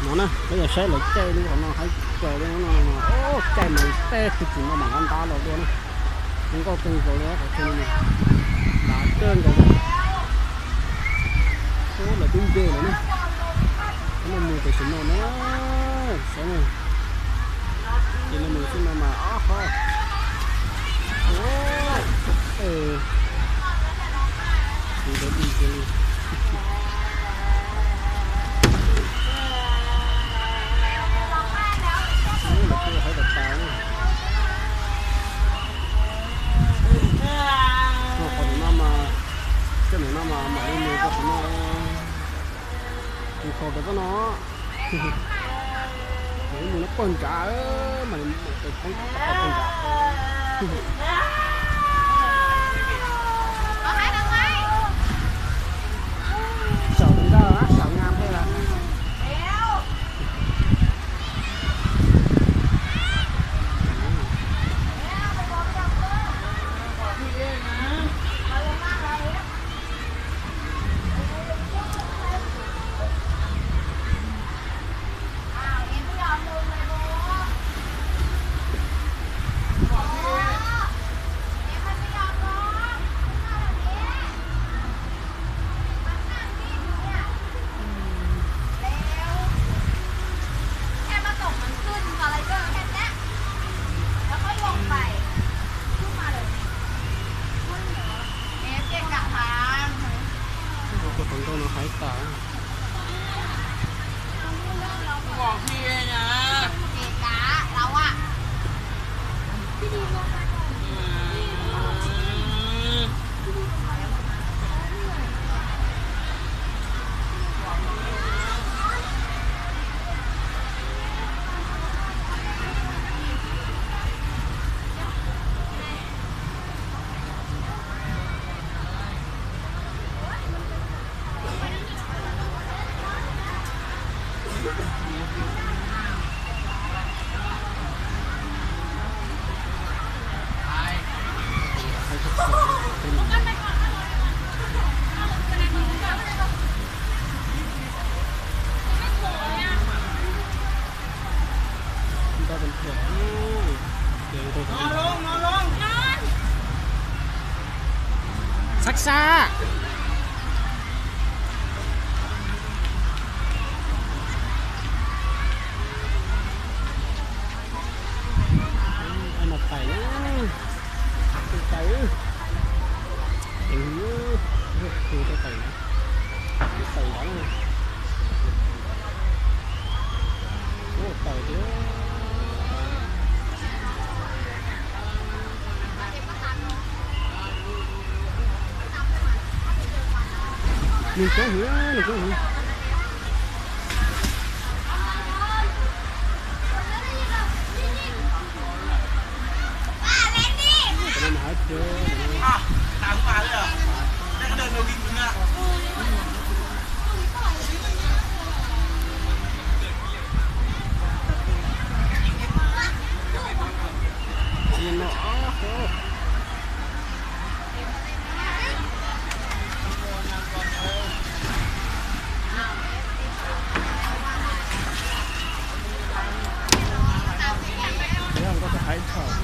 No na, peb yog saib lawv caij li qhov no haib kawg li no, caij mas peb tug tsis no mas nqa ntab los dua na. Zoo nkauj kawg nkaus li qhov chaw no, ntab kawg nkaus li. Lawv twb nce lawm na. Peb no mus tam sim no na, saib na. Ces no mus xwb no mas ob qho. Tus ntawd di kiag li. Lawv kuj haib tas tas na. Qhov no mas, coj ntawm no mas mam li mus rau qhov no, mus khaus rau txoj no. Mam li mus no pawg nrad, mam li mus pawg nrad. Saum nkaj, saum nkaj peb lawm. Tus qhov nkauj no haib tas. Xab xab. Ai mas tais, tais, tais, tais ntawd. Tais thiab. Nws coob heev, nws coob heev. Nkauj tau haib tshaj.